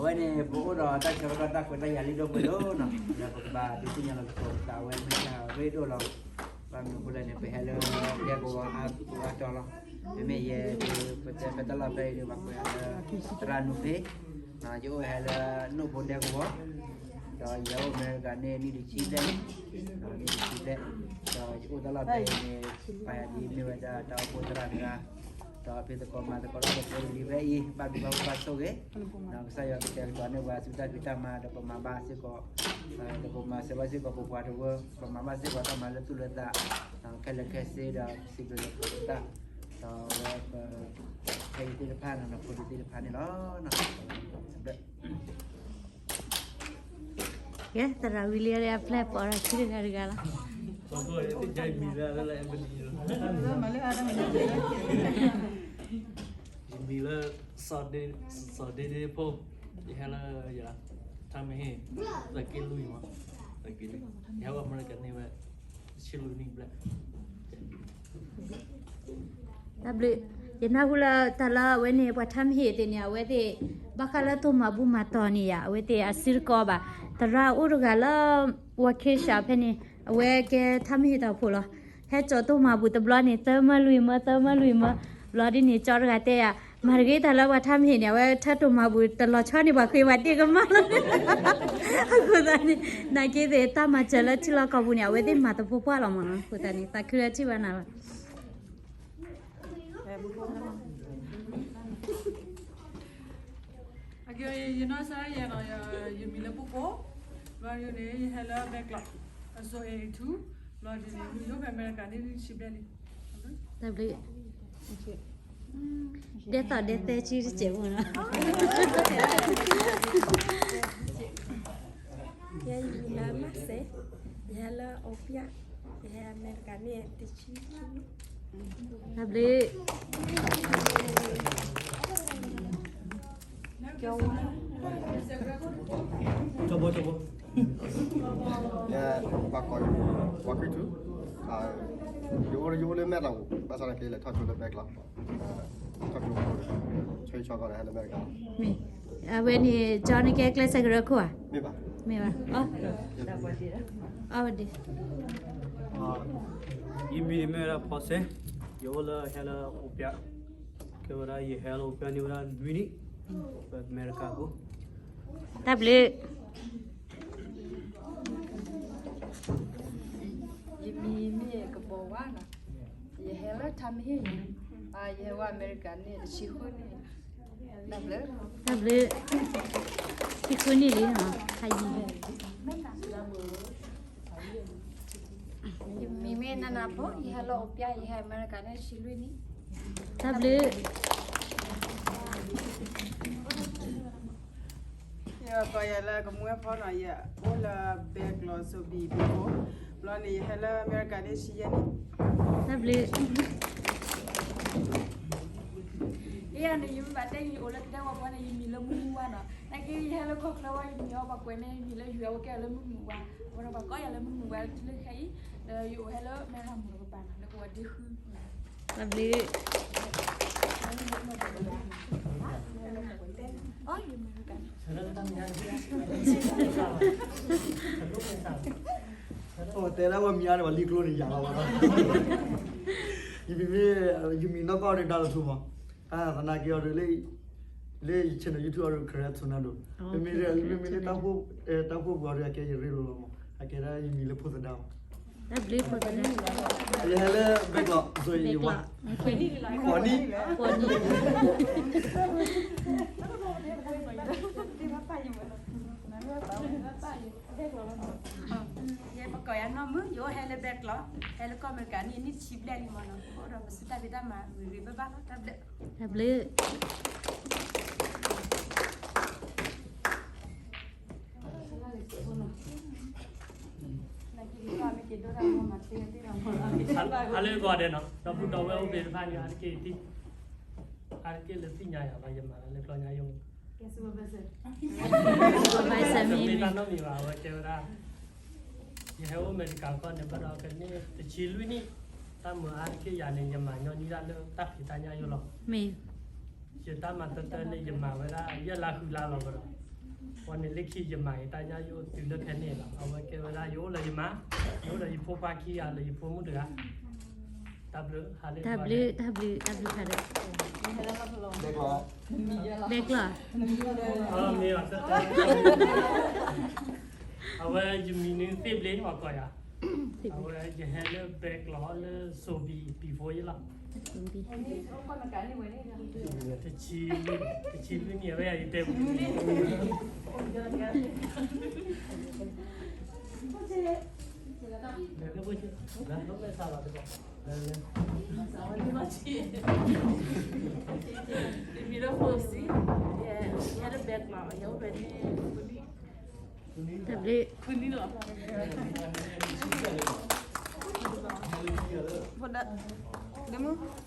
အဝဲန့ၣ် ပအိၣ်ဒီးတၢ်ဆၢကတီၢ်တၢ်ခွဲးတၢ်ယာ်လံဒိၣ်ပှဲၤလီၤနီၤ, ဒီးပကဘၣ်ဒုးသ့ၣ်ညါလီၤသကိးပသးဝဲမ့ၢ်တၢ်ရ့ဒိၣ်လီၤ. ဘၣ်မနုၤအဃိလဲၣ်န့ၣ် ပဟဲလၢ ဒဲကဝီၤအါတီၤလီၤ. မ့မ့ၢ်ယဲဒုး ပတဲဖဲတၢ်လီၢ်ဖဲအံၤဒုး ပှၤကိးယၤလၢ သရၣ်နူဖ့, ယအိၣ်ဟဲလၢနိၣ်ဖိဒဲကဝီၤ, ဒီးယအိၣ်အမဲရကၤန့ၣ်နံၣ်တဆံဘျဲၣ်လံ, နံၣ်တဆံဘျဲၣ်, ဒီးယအိၣ်တၢ်လီၢ်ဖဲအံၤန့ၣ် ပှၤယၤဒ်မ့ၢ်ဝဲဒၣ်တၢ်အိၣ်ဖှိၣ်သရၣ်တဂၤ, ဒီးဖံးသကိးမၤသကိးတၢ်ဒီးဖိလံၤဖဲအံၤ ဘၣ်ဘျုးဘၣ်ဖှိၣ်ဘၣ်ဆိၣ်ဂ့ၤ, ကစၢ်ယွၤကတဲာ်ကတီၤန့ၢ်ပှၤဆူတၢ်ဖံးတၢ်မၤဒီးပမၤဘၣ်စ့ၢ်ကီး, ဒီးပမၤစၢၤဘၣ်စ့ၢ်ကီးပပှၤတဝၢ ပမၤဘၣ်စ့ၢ်ကီးတၢ်မၤလၢသူၣ်လၢသး, ခဲလၢာ်ခဲဆ့ဒီးစံးဘျုးလၢပတၢ်, ဒီးဝဲပ ဖဲအံၤသ့ၣ်တဖၣ်န့ၣ် ဖိဒံသ့ၣ်တဖၣ်န့ၣ်လီၤ. ကဲ သရၣ်ဝံၤလံအပျဲၢ် ပိာ်ထီၣ်ခံတဂၤတဂၤလီၤ. ယမံၤလၢ စီၤဒ့ဒ့ဖိ, ယဟဲလၢ ထါမဟ့ၣ် သၢက့လွံၢ်မး, သၢက့လွံၢ်, ယဟဲဝဲအမဲရကၤန့ၣ်ဝဲ တဆံလွံၢ်နံၣ်ဘျဲၣ် တၢ်ဘျုး, ယနၢ်ဟူလၢတၢ်လၢအဝဲန့ၣ် ပှၤထါမဟ့ၣ်သ့ၣ်န့ၣ် အဝဲသ့ၣ် ဘၣ်ဃးလၢတိၢ်မၤဘူၣ်မၤတီၢ်န့ၣ်ယါ အဝဲသ့ၣ်အစုတကီဘၣ်, သရၣ်အိၣ်တဂၤလၢ ဝၤခ့ၡး ဖဲန့ၣ် အဝဲကဲထါမဟ့ၣ်တၢ်အိၣ်ဖှိၣ်လီၤ. ဟဲကၠီၤတိၢ်မၤဘူၣ်တဘျီန့ၣ် သၢမၢလွံၢ်မၢ သၢမၢလွံၢ်မၢ, ဘျီဒ်န့ၣ် ကၠီတဂၤတဲယၤ မၤတဂ့ၤတၢ်လၢပှၤထါမဟ့ၣ်န့ၣ် အဝဲထၢတိၢ်မၤဘူၣ်တလီၤဆီန့ၣ် ပှၤဃ့ဝဲတ့ၢ်ကမၣ်လီၤ. အဃိသတးန့ၣ် နာ်က့သ့ၣ် တၢ်မၤစၢၤလၢထံလီၢ်ကီၢ်ပူၤန့ၣ် အဝဲသ့ၣ်မၤသပှၢ်ပှၢ်လီၤမးနီၤ. အဃိသတးန့ၣ် သးခုလၢထံၣ်ဘၣ်နၤလီၤ. အကဲ ယနီၢ်စၢ်ယဲနီၤ, ယမံၤလၢပူကိး, ဘျီဒ်န့ၣ် ယဟဲလၢဘဲကျိး အစိၤအ့ၣ်ထူ, ဘျီဒ်န့ၣ် ယအိၣ်ဖဲအမဲရကၤန့ၣ် နံၣ်တဆံဘျဲၣ်လံ. တၢ်ဘျုး, ဒဲသီၣ်ဒဲသၢဆံတစဲးဖိနီၤ. ယဲယမံၤလၢမးစဲး, ယဟဲလၢအိပျၢ်, ယဟဲအမဲရကၤန့ၣ်တဆံ တၢ်ဘျုး. ကၠီဘီ ကၠီဘီ, ယဘၣ်ကိး ဝၤခရံာ်ထူ, ယအိၣ် ယအိၣ်လၢမဲၢ်လးပူၤ, ဘၣ်ဆၣ်သနာ်က့လဲၤထီၣ်ကၠိလၢဘဲကျိး, ထီၣ်ကၠိဖိဒီး ဆိဆိကီးဒီးဟဲလၢမဲၢ်လးပူၤ, မ့ၢ် အဝဲန့ၣ် ကၠီန့ၣ်ကဲကျဲးစၢးကရၢခိၣ်ဧါ, မ့ၢ်ဘၣ်, မ့ၢ်ဘၣ်, အီ အီဒ့ ယမံၤမ့ၢ်ဝဲဒၣ်ဖီစဲ, ယအိၣ်လၢဟဲလၢအိပျၢ်, ကဲဝဲဒၣ်ယဟဲလၢအိပျၢ်န့ၢ်ဝဲဒၣ်နွံနံၣ်, ဖဲအမဲရကၤအပူၤ. တၢ်ဘျုး. ယမံၤမ့ၢ်ကဘီဝါနီၤ, ယဟဲလၢထါမဟ့ၣ်, ယဟဲဝဲအမဲရကၤန့ၣ်တဆံဃုနံၣ်, တၢ်ဘျုး, တၢ်ဘျုး, ဆံဃုနံၣ်လံနီၤ, ဟါယံၤ ယမံၤမ့ၢ်နနၢ်ဖိ, ယဟဲလၢအိပျၢ်, ယဟဲအမဲရကၤန့ၣ်တဆံလွံၢ်နံၣ်, တၢ်ဘျုး. ယကိးယၤလၢကမူဝဲဖီနီၤ, ယအိၣ်လၢဘဲကျိး စိဘံၣ်ပူၤ, ဘျီန့ၣ် ယဟဲလၢအမဲရကၤန့ၣ်တဆံယဲၢ်နံၣ်, တၢ်ဘျုး. ယဲယၤန့ၣ် ယမ့ၢ်ဘၣ်တဲ ယအိၣ်လၢကဒဲကဝီၤပူၤန့ၣ် ယမံၤလၢမုၢ်မုၢ်ဝါနီၤ, နာ်က့ယဟဲလၢကီၢ်ချၢဝဲ ယမံၤအီၤပှၤကွဲးန့ၢ် ယမံၤလၢယွၤဝဲကဲလၢမုၢ်မုၢ်ဝါ, အဝဲဒၣ်ပှၤကိးယၤလၢမုၢ်မုၢ်ဝါလၢခံလၢခဲအံၤ, ဒီးယအိၣ်ဟဲလၢမဲၢ်လးမူးတကပၤနီၤ, လၢကဝီၤဒ့ဃု တၢ်ဘျုး. တဲဒၣ်ဝဲမံၤအါဒီး ပှၤလံကျိန့ၣ်ယၤလီၤဘၣ်, ယမံၤမ့ၢ် ယမံၤနီၢ်ကီၢ်န့ၣ် ဒါလထူမး, သနာ်က့အီၤဒီး လၢယ channel YouTube အီၤဒီး Karen Tornado, မ့မ့ၢ် မ့မ့ၢ်လၢ တၢ်အိၣ်ဖှိၣ်ပူၤအီၤဒီး အကဲယရ့လိာ်လီၤမး, အကဲဒၣ်ယမံၤလၢဖိသဒါမး, တၢ်ဘျုးဖိသဒါ, ယဟဲလၢဘဲကျိး စိအ့ၣ်ဝါ, ဃိးနံၣ်, ဃိးနံၣ် ယဲပကိးယၤနီၢ်မုၣ်, ယအိၣ်ဟဲလၢဘဲကျိး, ဟဲလၢကီၢ်အမဲရကၤန့ၣ် နံၣ်တဆံဘျဲၣ်လံမးနီၤ, အိၣ်ဒီးပစုတၢ်ဖံးတၢ်မၤဂ့ၤဂ့ၤဘၣ်ဘၣ်လီၤ, တၢ်ဘျုး, တၢ်ဘျုး. အလၢဂီၤဒဲးနီၤ, ဒီပုၢ်ဒီဝဲၢ်အိၣ်သ့ၣ်တဖၣ်န့ၣ် အါတက့ၢ်, အါတက့ၢ်လၢသ့ၣ်ညါယၤလီၤ, ယမၤလၢကျီညါယိၣ်, တမ့ၢ်တၢ်နီတမံၤဘၣ်, အဝဲတဲဝဲဒၣ် ယဟဲအိၣ်အမဲရကၤကီၢ်န့ၣ် ဘၣ်ဒီးကန့ၢ်တဆံလွံၢ်နံၣ်, တၢ်မၤအါတက့ၢ်ယၤန့ၣ် ယမၤညီနုၢ်ဒၣ်လၢတၢ်ဖံးတၢ်ညၣ်ယိၣ်လီၤ, မ့ၢ် ယတၢ်မၤတၢ်တၢ်န့ၣ် ယမၤဝဲဒၣ်ယဲၢ်လါဃုလါလီၤဘၣ်ဒီး ဝဲန့ၣ်လၢခံယမၤအံၤ တၢ်ညါယအိၣ်တုၤလၢဖဲန့ၣ်လီၤ. အဝဲကဲဝဲဒၣ်ယအိၣ်လၢယမါ, ယအိၣ်ဒီးယဖိခွါခံဂၤ လၢယဖိမုၣ်တဂၤ. တၢ်ဘျုး, တၢ်ဘျုး, တၢ်ဘျုး, တၢ်ဘျုးဖးဒိၣ်. ဘဲကျီၢ်, အဝဲယမံၤန့ၣ်သ့ၣ်ဘျ့ ဟီၣ်ကီးယၤ. အဝဲယဟဲလၢဘဲကျီၢ်လၢစိၤဘံၣ် ဘံၣ်ဖိယဲလီၤ. တဆံလွံၢ်နံၣ် အဝဲယတဲပူၤ တၢ်ဘျုး. တၢ်ဘျုး. ဟဲမ့ၢ်ဟ့ၣ်, ဟဲအိၣ်ပှဲၤနံၣ်လံလဲၣ်. အနံၣ်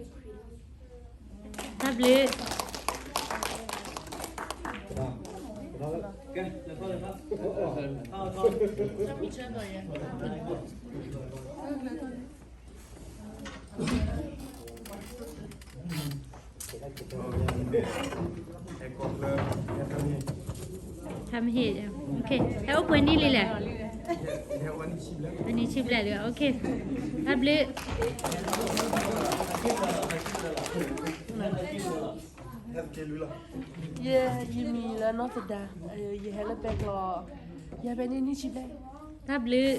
ဆံဘျဲၣ်လံ, တၢ်ဘျုး. ယ, ယမံၤလၢနီၢ်သဒါ, ယဟဲလၢဘဲကျီၢ်, ယဟဲဖဲန့ၣ်နံၣ်ဆံဘျဲၣ်. တၢ်ဘျုး.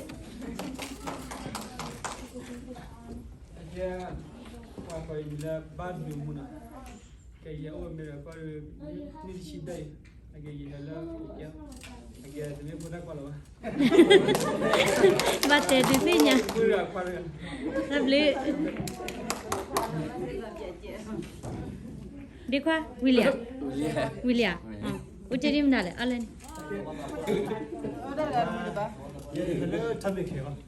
အကဲ, ပှၤကိးယမံၤလၢဘၣ်ဒုးမူနီၤ, ကဲယအိၣ်မ့ၢ်ဒီးကီၢ်, နံၣ်တဆံဘျဲၣ်အံၤ, အကဲယဟဲလၢ, အကဲတမ့ၢ်ဖိသၣ်ခွါလၢၤဘၣ်, ဘၣ်တဲဒုးသ့ၣ်ညါ, တၢ်ဘျုး. ဒ့ခွါ, ဝံၤလံဧါ, ဝံၤလံဧါ, အိၣ်တ့ၢ်ဒံးမနုၤလဲၣ်, အီၣ်လၢန့ၣ်, လၢထမ့ၢ်ခဲလီ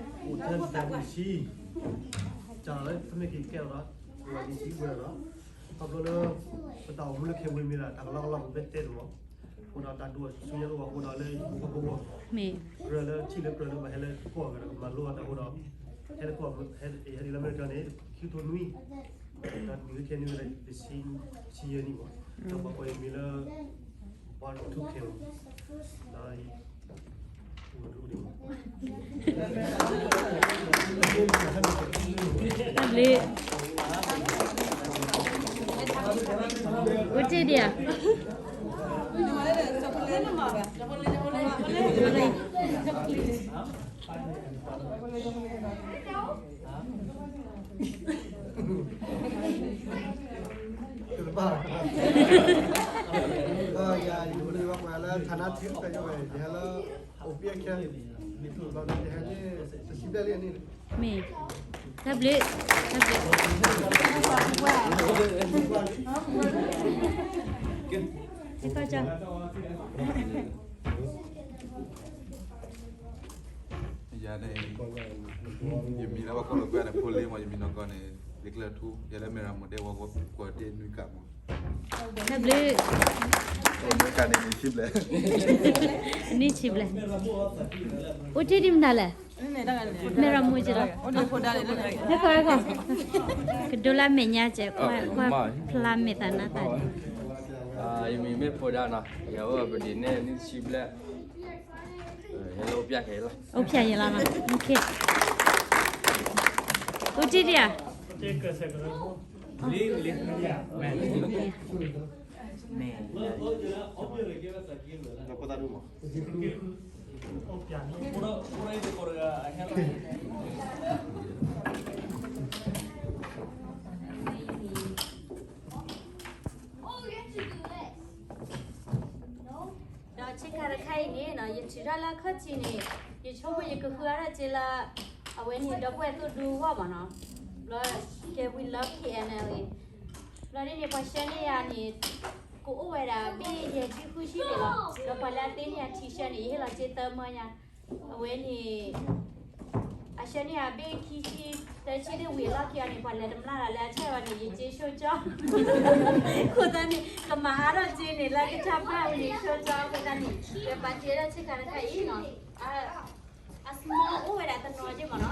ၤ, အိၣ်တၢ်တၢ်ဝံၤဆံ, ကလၢထမ့ၢ်ခဲကဲလီၤဒီး, ဝံၤဆံဝဲလီၤဒီး, ခီဖျိလၢ, ပတၢ်အိၣ်မူလၢခဲဝံၤမ့ၢ်ဒၣ် တၢ်ကလီကလီပဘၣ်တဲတမး, အဃိဒီးတၢ်ဒိၣ်ဆူညါလၢပှၤအဃိဒီးလၢဟံၣ်ဖိဃီဖိအဂီၢ်, မ့ၢ်, ကြၢးလၢထံၣ်လၢကြၢးလၢပှၤဟဲလၢကီၢ်အဂၤဒီး ကမၤလိအီၤတၢ်အဃိဒီး, ဟဲလၢကီၢ်, ဟဲဒ်လၢအမဲရကၤန့ၣ်, ခံကထိနွံ, တၢ်တမံၤလၢခဲနွံဝဲဒၣ် တဆံယဲၢ်နံၣ်မး, ဒီးပှၤကိးယမံၤလၢ, ပှၤထူၣ်ခဲလီၤ, ဒီး တၢ်ဘျုး, အိၣ်တ့ၢ်ဒံးဧါ, တဘၣ်, ယၤ ယမံၤဘၣ်ကွၢ်လၢ ဌာန ထံကပၢၢ် ယဝဲ ယဟဲလၢ အိၣ်ပျဲခဲ, ဘျီဒီး ယဟဲလၢ တဆံဘျဲၣ်လံန့ၣ်, မ့ၢ်, တၢ်ဘျုး, တၢ်ဘျုး, ယၤန့ၣ်, ယမံၤလၢပှၤကိးလီၤကွဲန့ၣ် ဖိလ့မး, ယမံၤနီၢ်ကီၢ်န့ၣ် လ့ကျၢၢ်ထူ, ယဲလၢမဲၢ်ရမိၢ်ဒဲ ဝီဝီကွီၤဒ့နွံကးမး, တၢ်ဘျုး, နွံကးန့ၣ် နွံဆံဘျဲၣ်, နွံဆံဘျဲၣ်, အိၣ်တ့ၢ်ဒံးမနုၤလဲၣ်, မဲၢ်ရမိၢ်က့ၤလီၤ, ဟဲကီး, ဟဲကီး, ကဒိလၢမဲာ်ညါကဲး, ကွၢ်ဖျါမဲာ်သးနါသး, ယမံၤမ့ၢ်ဖိဒါနီၤ, ယအိၣ်ပဒံးန့ၣ် နွံဆံဘျဲၣ်, အိၣ်ဖျဲၣ်ယဲလီၤနီၤ, အိၣ်တ့ၢ်ဒံးဧါ, ဒီးဆ့ကၤတခါအံၤန့ၣ်နီၤ, ယထုးထီၣ်လၢခီၣ်ထံးန့ၣ်, ယဆိကမိၣ်ယကဃုအါထီၣ်က့ၤလၢ, အဝဲန့ၣ် ဒီပုၢ်ဝဲၢ်သိၣ်ဒူအဂီၢ်မးနီၤ, ဘျီ, ကဲ We Love K N L A, ဘျီဒ်န့ၣ် ပှၤဆှၢန့ၢ်ယၤန့ၣ်, ကအိၣ်ဝဲဒၣ်ဘ့ၣ်ယဲၢ်ဆံဃုဆံန့ၣ်လီၤ, ဒီးပှၤလၢအသ့န့ၢ်ယၤ T-shirt န့ၣ် ယဟ့ၣ်လီၤက့ၤသၢမၢညါ, အဝဲန့ၣ် အဆှၢန့ၢ်ယၤဘ့ၣ်ခံဆံ, သၢဆံဒ်ဝံၤအလီၢ်ခံအီၤန့ၣ် ပှၤလဲၤတမျၢ်လၢ်လၢအဆဲးဝဲန့ၣ် ယက့ၤဆိကၠီ, အဃိသတးန့ၣ် ကမၤအါထီၣ်က့ၤန့ၣ် လၢကစၢ်ပၢ်ဝဲန့ၣ်ဆိကၠီအဃိသတးန့ၣ်, ကပာ်တ့ၢ်ဒၣ်ဆ့ကၤတခါအံၤနီၤ, အ, အ small အိၣ်ဝဲဒၣ်တနီၤက့မးနီၤ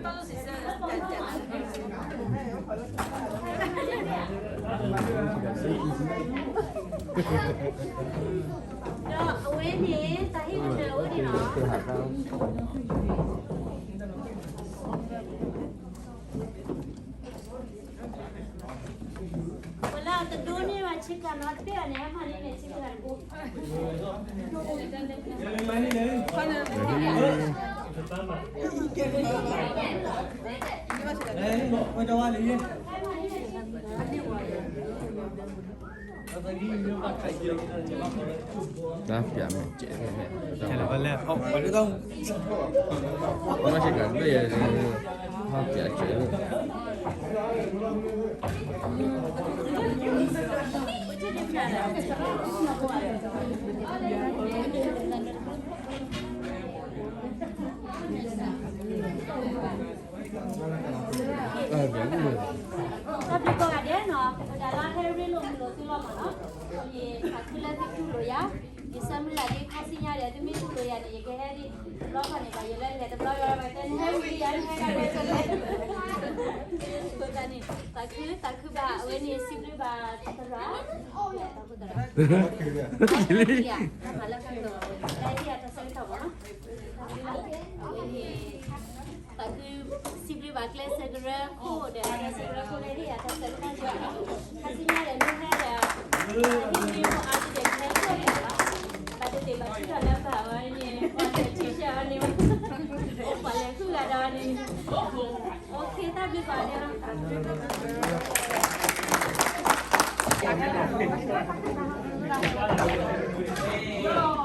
ဒီးအဝဲန့ၣ် တၢ်ဟ့ၣ်ကတၢၢ်အိၣ်ဒံးနီၤ. ဝဲလၢတဒိန့ၢ်ဘၣ်ဆ့ကၤနီတဘ့ၣ်အန့ၣ် ဟဲမၤန့ၢ်န့ၣ်ဆ့ကၤတဘိ. တၢ်ပျးမဲာ်ကဲး, တၢ်ပျးကဲး, တၢ်ဘျုးကိးဂၤဒဲးနီၤ, ပဒၣ်လၢဟဲရ့လိာ်မုာ်လိာ်သုလီၤမးနီၤ, ယသးခုလၢသုတူၢ်လိာ်ယၤ, ယဆၢမုၢ်လၢ်ဒ်ခါဆူညါဒီး သုမ့ၢ်တူၢ်လိာ်ယၤန့ၣ် ယကဟဲဒ်တဘျီဃီန့ၣ် ဘၣ်ယလဲၤတဘျီဃီဘၣ်တဲန့ၣ် ဟဲဝံၤယၤ ဟဲကဒီးဝဲလဲၣ်, အဃိသတးန့ၣ် သးခု သးခုဘၣ် အဝဲန့ၣ်စံးဘျုးဘၣ်သရၣ်, သရၣ်, တၢ်မၤလၢ တၢ်ဆၢကတီၢ်မးနီၤ, အဝဲန့ၣ် သးခုစံးဘျုးဘၣ်ကျဲစၢးကရၢခိၣ်ဒီး ကျဲစၢးကရၢခိၣ်လၢဟ့ၣ်ယၤတၢ်ဆၢကတီၢ်ယွၤ, ခါဆူညါဒီးမ့ၢ်ဟဲဒီး ဟံးန့ၢ်ဖိအါဒ်ဒီး ကဟဲကီၢ်န့ၣ်ဘၣ်, ဘၣ်တသ့ၣ်ဘၣ်ထုးထီၣ်လၢဘၣ်ဝဲန့ၣ် ပှၤလဲၤထံၣ်ဆၢအီၤန့ၣ်, ပှၤလဲၤဃုဂၤဒီးန့ၣ်, အိၣ်ခ့တၢ်ဘျုးကိးဂၤဒဲးလီၤ. ဒုက္ခကတၢၢ်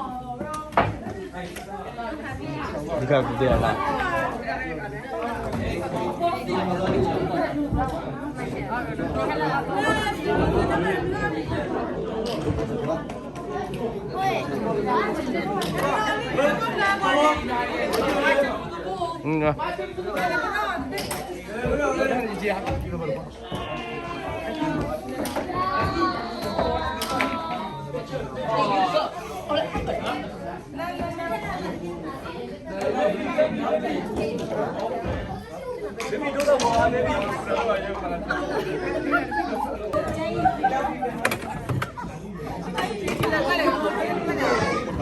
လီၤ.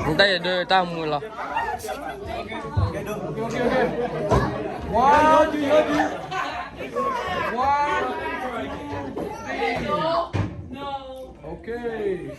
နတၢ်ယဒိတၢ်မူလီၤ. One, two, three. Okay.